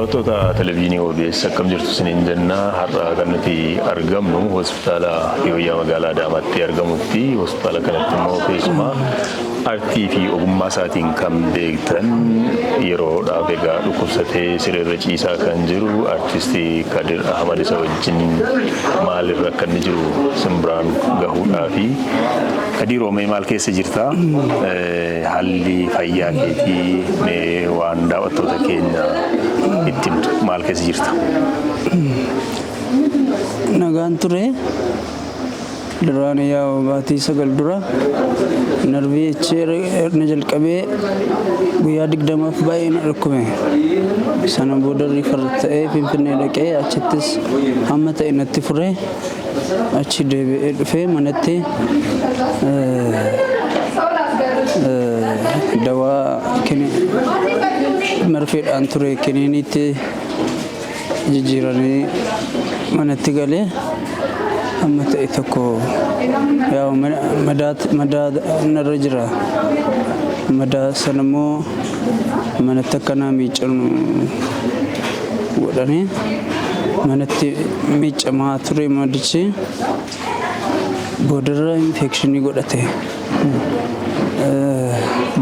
Daawwattoota televezyiinii OBS, akkam jirtu isiniin jenna. Har'a kan nuti argamnu hospitaala Yooyyaa magaalaa Adaamaatti argamutti. Hospitaala kanatti immoo keessumaa artii fi ogummaa isaatiin kan beektan, yeroodhaaf egaa dhukkubsatee sireerra ciisaa kan jiru artistii Kadir Ahmad, isa wajjin maalirra akka inni jiru simbiraan gahuudhaa fi Kadiroo, mee maal keessa jirta? Haalli fayyaa keetii, mee waan daawwattoota keenya itti himtu, maal keessa jirta? Nagaan ture. Duraan yaa'u baatii 9 dura narvii na jalqabee guyyaa 20f baay'ee na dhukkube. Sana booda refer ta'ee Finfinnee dhaqee, achittis hamma ta'e natti fure. Achi deebi'ee dhufee manatti dawaa marfeedhaan ture kiniiniitti jijjiiranii manatti galee, amma ta'e tokko yaa'u madaa narra jira. Madaa sana immoo manatti akkanaa miiccanu godhanii manatti miiccamaa ture. Madichi boodarra infekshinii godhate.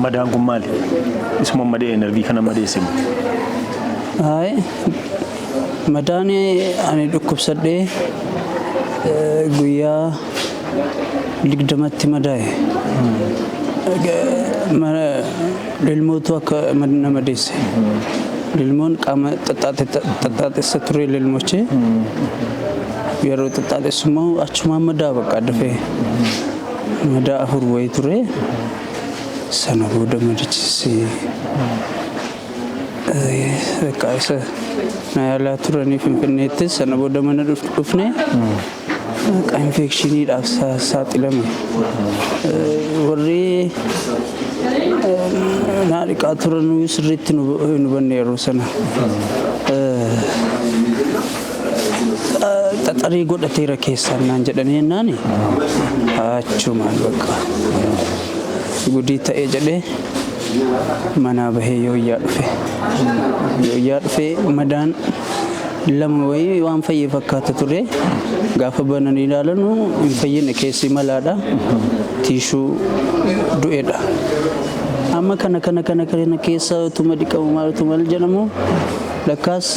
Madaan kun maali? Isuma madee narvii kana madeesse moo? Hayi, madaan ani dhukkubsadhee guyyaa 20tti madaa'e. Lilmootu akka na madeesse. Lilmoon qaama xaxxaaxessa ture lilmochi. Yeroo xaxxaaxessu immoo achumaan madaa bakka dafee. Madaa afur wayii ture. Sana booda madichis bakka isa na yaalaa turanii Finfinneettis, sana booda mana dhufne, bakka infekshiniidhaaf saaxilame. Warri naa dhiqaa turan sirriitti hin hubanne yeroo sana. Xaxarii godhateera keessaan naan jedhanii jennaani, achumaan bakka gudii ta'e jedhee manaa bahee Yooyyaa dhufe. Yooyyaa dhufee madaan lama wayii waan fayyee fakkaata ture. Gaafa bananii ilaalanu hin fayyine, keessi malaadha. Tissue du'edha. Amma kana keessa utuma dhiqamu, maal utuma maal jedhamu, lakkaas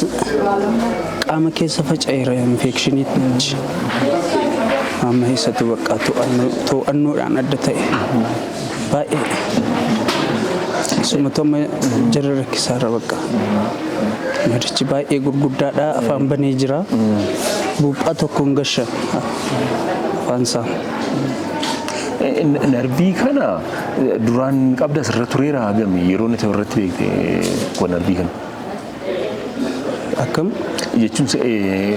qaama keessa faca'eera infekshiniichi. Amma isatu bakka to'annoodhaan adda ta'e baay'ee. Sumatu amma jara rakkisaarra bakka. Madichi baay'ee gurguddaadha, afaan banee jira. Buuphaa tokkoon gasha afaan isaa. Narvii kana duraan qabda asirra tureera, hagami yeroo nuti irratti beekte dhukkuba narvii kana? Akkam? Jechuun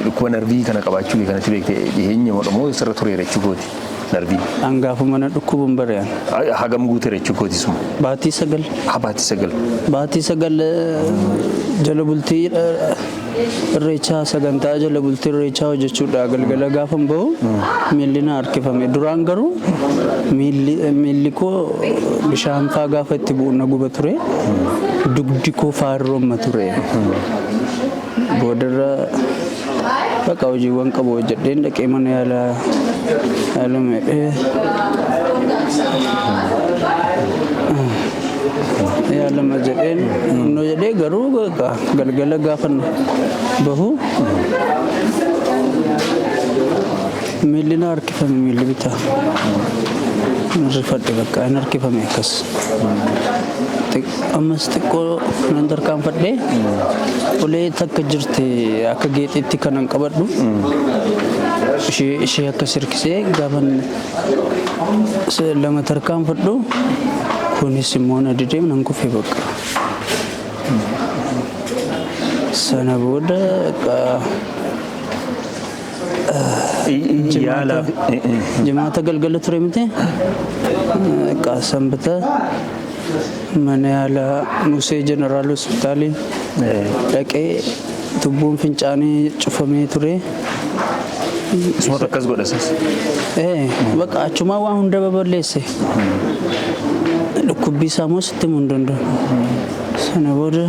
dhukkuba narvii kana qabaachuu kee kanatti beekte dhiyeenya moo sirra tureera jechuu kooti narviin? Hangaafa mana dhukkubuun barayaan. Hagam guuteera jechuu kooti suma? Baatii 9. Haa, baatii 9. Baatii 9 jala bultii irreechaa, sagantaa jala bultii irreechaa hojjechuudha, galgala gaafa bahu miilli na harkifame. Duraan garuu miilli koo bishaan faa gaafa itti bu'u na guba ture. Dugdi koo faa rooma ture. Boodarra bakka hojiiwwan qabu hojjedheen dhaqee mana yaalaa yaalamedhee yaalama jedheen innoo jedhee, garuu bakka galgala gaafa bahu miilli na harkifame, miilli bitaa. Rifadhe, bakka hin harkifame akkas. Ammas xiqqoo nan tarkaanfadhe, ulee takka jirti akka geexiitti kanan qabadhu, ishee akkas hirkisee gaafan lama tarkaanfadhu, kunis immoo na didee nan kufe bakka. Sana booda bakka Yaalaaf. Jimaata galgala ture miti. Sanbata mana yaalaa Musee Jeneraal Hospitaalii dhaqee, tubboon fincaanii cufamee ture. Isumatu akkas godha sas. Bakka achumaa waan hunda baballeesse. Dhukkubbii isaa immoo sitti himuu hin danda'u. Sana booda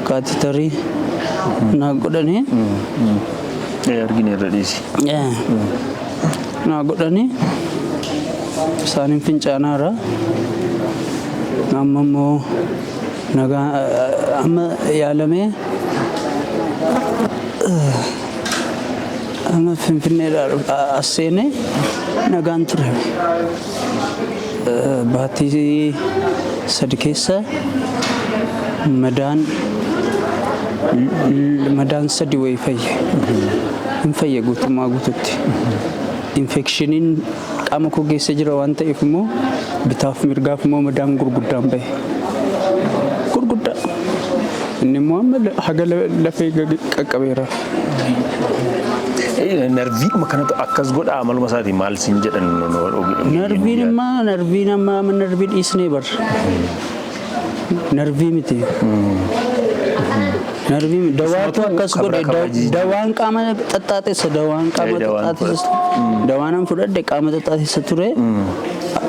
catheterii Naa godhanii. Argine irra dhiisi. Naa godhanii isaaniin fincaanaara. Amma immoo nagaa amma yaalamee amma Finfinneedhaa as seenee nagaan ture. Baatii 3 keessa madaan 3 wayii fayye. Hin fayye guutummaa guututti. Infekshiniin qaama koo keessa jira waan ta'eef immoo bitaaf mirgaaf immoo madaan gurguddaan bahe. Gurguddaa. Inni immoo amma haga lafee qaqqabeera. Narviidhuma kanatu akkas godha amaluma isaatii maal siin jedhan? Narviin immoo narviin amma amma narvii dhiisnee bar. Narvii miti. Narvii dawaatu akkas godhe, dawaan qaama xaxxaaxessa, dawaan qaama xaxxaaxessa. Dawaan an fudhadhe qaama xaxxaaxessa ture.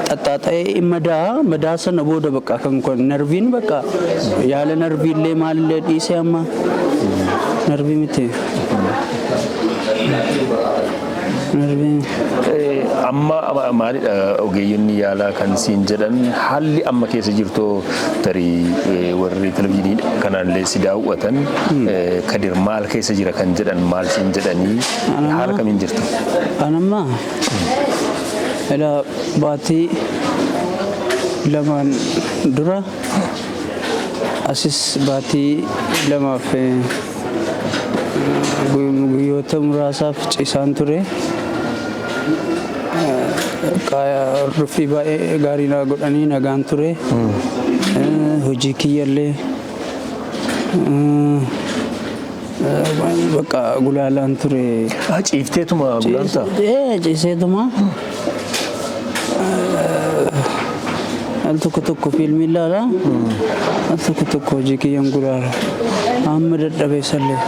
Xaxxaaxa'ee madaa madaa sana booda bakka kan kun narviin bakka yaala narviillee maalillee dhiisee amma narvii miti. Narviin. Amma maalidha ogeeyyonni yaalaa kan siin jedhan? Haalli amma keessa jirtu, tarii warri televizyiinii kanaallee si daawwatan, Kadir maal keessa jira kan jedhan maal siin jedhanii, haala kamiin jirtu? Anamma ila baatii 2n dura asis baatii 2f guyyoota muraasaaf ciisaan ture. Hordoffii baay'ee gaarii naa godhanii nagaan ture. Hojii kiyyallee bakka gulaalaan ture. Ciifteetuma gulaaltaa? Ciiseetuma. Al tokko tokko fiilmii ilaala. Al tokko tokko hojii kiyyan gulaala. Amma dadhabee sallee.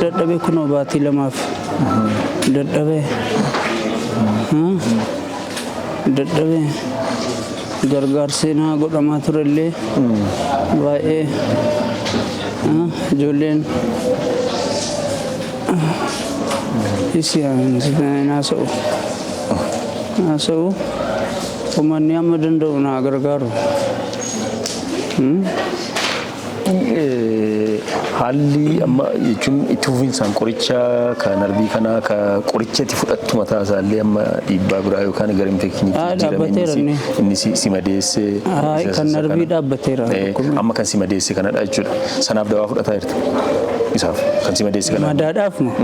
Dadhabee kunoo baatii 2f. Dadhabee. Dadhabee. Gargaarsi naa godhamaa turellee baay'ee ijoolleen isi naasa'u. Naasa'u uummanni amma danda'u naa gargaaru. Haalli amma jechuun itti fufinsaan qoricha ka narvii kanaa ka qoricha itti fudhattu mataa isaallee amma dhiibbaa biraa yookaan gara infekshiniitti jijjiirame inni si madeesse. Kan narvii dhaabbateera. Amma kan si madeesse kanadha jechuudha. Sanaaf dawaa fudhataa jirta. Isaaf kan si madeesse kana. Madaadhaaf moo?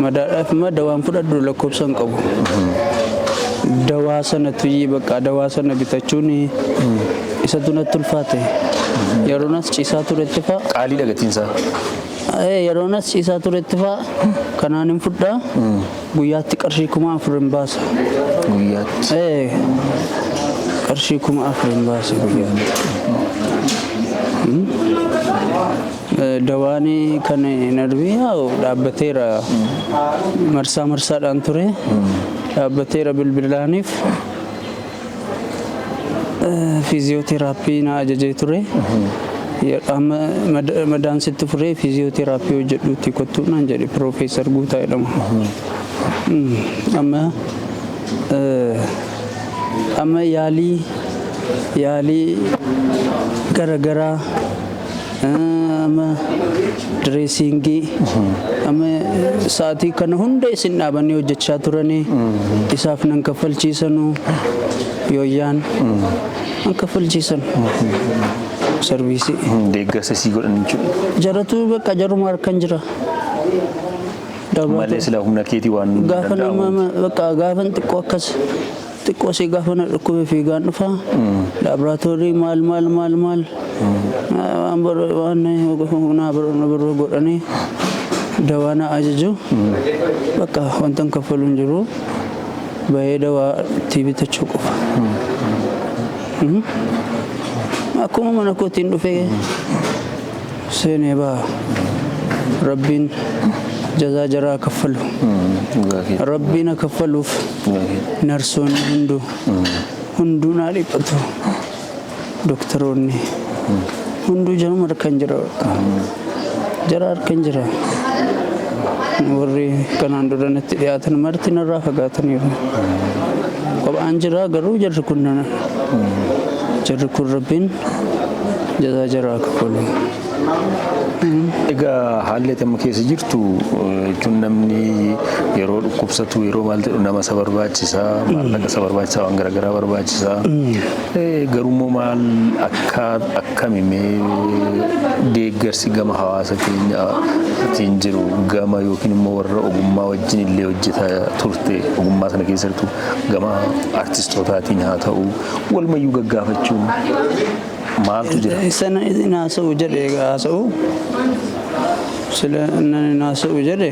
Madaadhaaf immoo dawaan fudhadhu lakkoofsa hin qabu. Dawaa sana tuyyi bakka dawaa sana bitachuun isatu natti ulfaate. Yeroo nas ciisaa turetti fa'a. Qaalii dhagatiin isaa. Yeroo nas ciisaa turetti fa'a kanaan hin fudhaa, guyyaatti qarshii 4000 hin baasa. Guyyaatti. Qarshii 4000 hin baasa guyyaatti. Dawaan kan narvii dhaabbateera, marsaa marsaadhaan ture dhaabbateera. Bilbilaaniif fiiziyooteraappii na ajajee ture. Amma madaan sitti furee fiiziyooteraappii hojjedhuutti kottuu naan jedhe, Piroofeesar Guutaa jedhama. Amma amma yaalii yaalii garagaraa, amma dressingii, amma sa'aatii kana hunda isin dhaabanii hojjechaa turanii isaaf nan kaffalchiisanu, yooyyaan nan kaffalchiisan sarviisii. Deeggarsa sii godhan jechuudha. Jaratu bakka jaruma harkan jira. Malee sila humna keetii waan Gaafa nama bakka gaafan xiqqoo akkas xiqqoo si gaafa na dhukkube fiigaan dhufa. Laaboraatoorii maal maal maal maal waan waan na biroo godhanii dawaa na ajaju, bakka wanta hin kaffalu hin jiru, bahee dawaa itti bitachuu qofa. Akkuma mana kootiin dhufee seenee ba'a. Rabbiin jazaa jaraa kaffalu. Rabbiin kaffaluuf narsoonni hunduu hunduu naa dhiphatu. Doktoroonni hunduu jaruma harkan jira bakka. Jara harka hin jira. Warri kanaan dura natti dhiyaatan marti narraa fagaataniiru. Kophaan jira garuu jarri kun jarri kun Rabbiin jazaa jaraa kaffalu. Egaa haalli ati amma keessa jirtu jechuun namni yeroo dhukkubsatu yeroo maal jedhu nama isa barbaachisaa, maallaqa isa barbaachisaa, waan garaagaraa barbaachisaa. Garuu immoo maal akka akkami mee deeggarsi gama hawaasa keenyaatiin jiru gama yookiin immoo warra ogummaa wajjin illee hojjetaa turte ogummaa sana keessa jirtu gama artistootaatiin haa ta'u walumayyuu gaggaafachuun maaltu jira? Sana hin haasa'u jedhe haasa'u sila nan hin haasa'u jedhe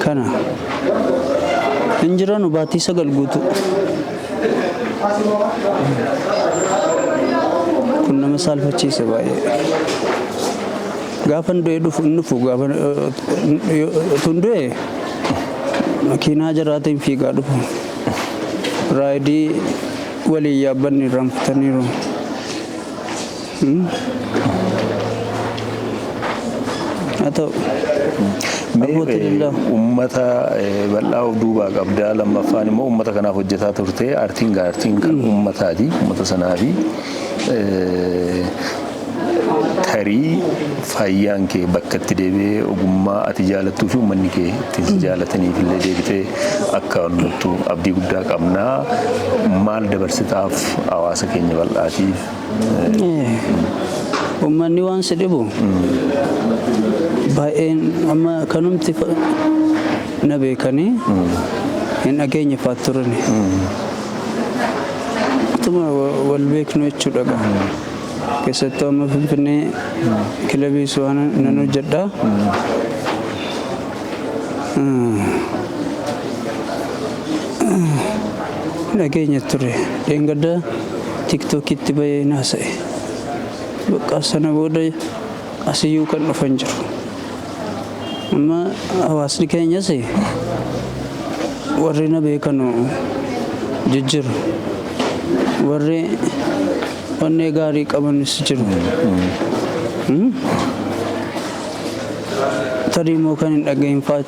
kana hin jiranu baatii 9 guutuu. Kun nama saalfachiisa baay'ee. Gaafan du'e dhufu hin dhufu gaafa tun du'e makiinaa jaraatiin fiigaa dhufu. Raayidii waliin yaabbanni irraanfataniiru. Haa ta'u. Mee uummata bal'aa of duubaa qabdaa lammaffaan immoo uummata kanaaf hojjetaa turte aartiin aartiin kan uummataati uummata sanaafi tarii fayyaan kee bakka itti deebi'ee ogummaa ati jaalattuu fi uummanni kee ittiin si jaalataniif illee deebitee akka hojjettu abdii guddaa qabnaa maal dabarsitaaf hawaasa keenya bal'aatiif? Uummanni waan si dhibu baay'een amma kanumti na beekanii hin dhageenye faat turani. Utuma wal beeknu jechuudha gaa. Keessattuu amma Finfinnee kilabii waan nan hojjedha. Dhageenya ture. Dheengadda tiktookitti bahee naasa'e. Bakka sana booda asiyyuu kan dhufan jiru. Amma hawaasni keenyas warri na beekanu jijjiru. Warri onnee gaarii qabanis jiru. Tarii immoo kan hin dhagahin fa'aa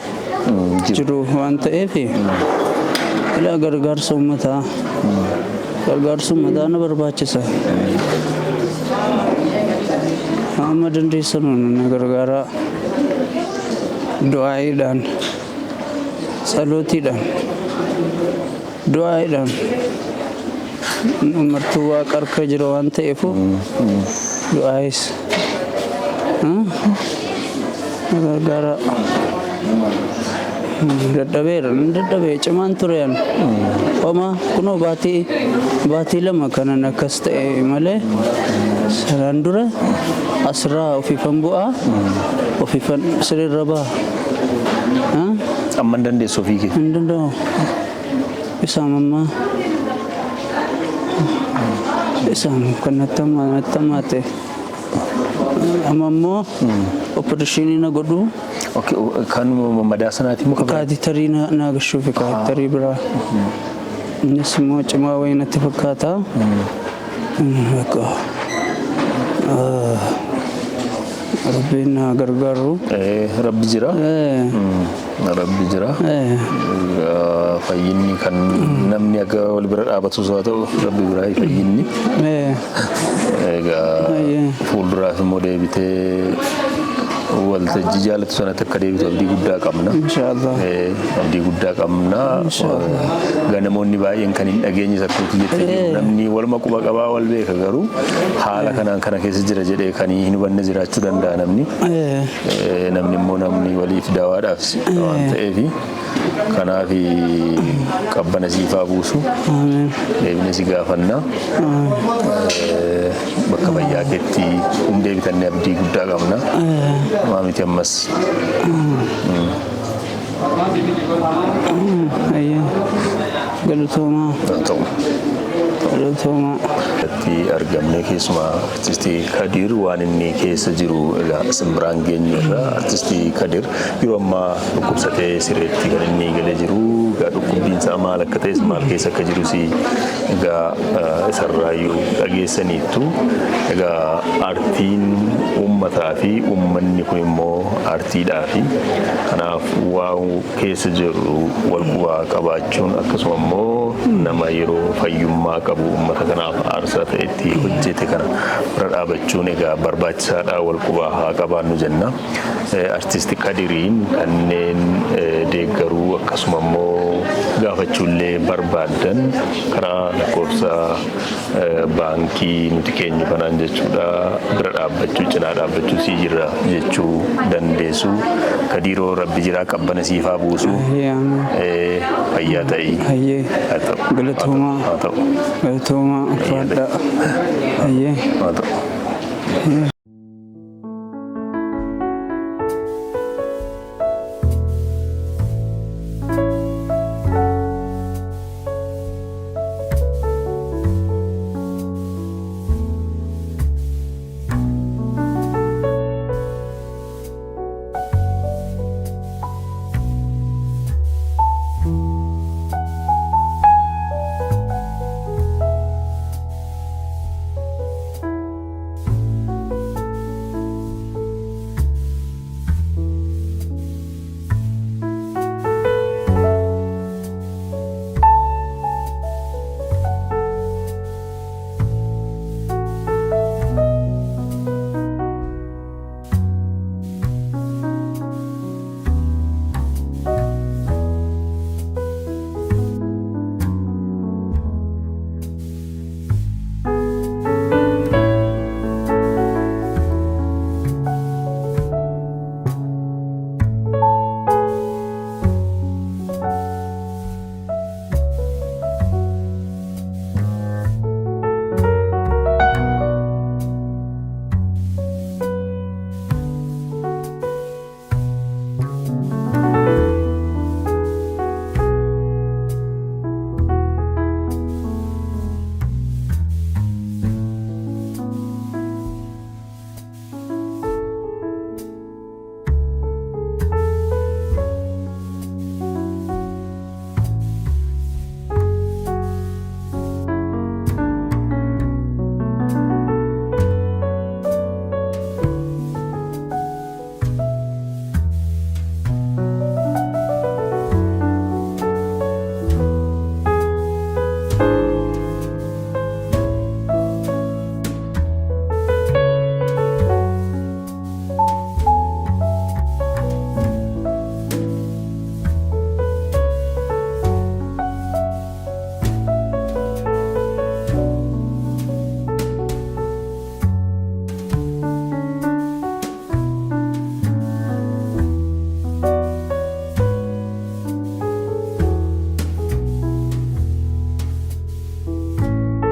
jiru waan ta'eef ilaa gargaarsa uummataa gargaarsa uummataa na barbaachisa. Amma dandeessan na gargaaraa du'aayiidhaan tsalootiidhaan du'aayiidhaan martuu waaqa harka jira waan ta'eef du'aayis na gargaaraa. Dadhabeera dadhabee cimaan ture an. Homaa kunoo baatii 2 kanan akkas ta'e malee sanaan dura asirraa ofiifan bu'aa ofiifan sirriirra ba'a. Amma hin dandeessu ofii kee? Hin danda'u. Isaan ammaa isaan kan natti hammaate. Amma immoo opereeshinii na godhu. Kan madaa sanaati immoo kan biraa? Kaatitarii na gashuufi kaatitarii biraa. Innis immoo cimaa wayii natti fakkaata. Bakka Rabbiin na gargaaru. Rabbi jira. Rabbi jira. Fayyinni kan namni akka wal bira dhaabatu haa ta'u Rabbi biraa fayyinni. Egaa fuulduraaf immoo deebitee waltajjii jaalatu sanatti akka deebitu abdii guddaa qabna. Inshaallah. Abdii guddaa qabna. Egaa namoonni baay'een kan hin dhageenye akkuma jettee jiru namni waluma quba qabaa wal beeka garuu haala kanaan kana keessa jira jedhee kan hin hubanne jiraachuu danda'a namni. Namni immoo namni waliif dawaadhaaf waan ta'eef kanaaf qabbana siifaa buusu. Deebinee si gaafanna. Bakka fayyaa keetti hundee bitannee abdii guddaa qabna. Maamiti ammas. Galatoomaa. Ta'u. Galatoomaa. Irratti argamne keessumaa artistii Kadir waan inni keessa jiru egaa isin biraan geenye irra artistii Kadir yeroo ammaa dhukkubsatee sireetti kan inni galee jiru egaa dhukkubbiin Hojiin isaa maal akka ta'es, maal keessa akka jirus egaa isarraayyuu dhageessaniittu. Egaa aartiin uummataa fi uummanni kun immoo aartiidhaa fi kanaaf waan keessa jirru wal qubaa qabaachuun, akkasuma immoo nama yeroo fayyummaa qabu uummata kanaaf aarsaa ta'etti hojjete kana bira dhaabachuun egaa barbaachisaadha. Wal qubaa haa qabaannu jenna. Artisti Kadiriin kanneen deeggaruu akkasuma immoo gaafachuullee barbaaddan karaa lakkoofsa baankii nuti keenyu kanaan jechuudha bira dhaabbachuu, cinaa dhaabbachuu sii jirra jechuu dandeessu. Kadiiroo, Rabbi jiraa qabbana siifaa buusu. Fayyaa ta'ii. Hayyee. Haa ta'u. Galatoomaa. Haa ta'u. Galatoomaa, ulfaadhaa. Hayyee. Haa ta'u.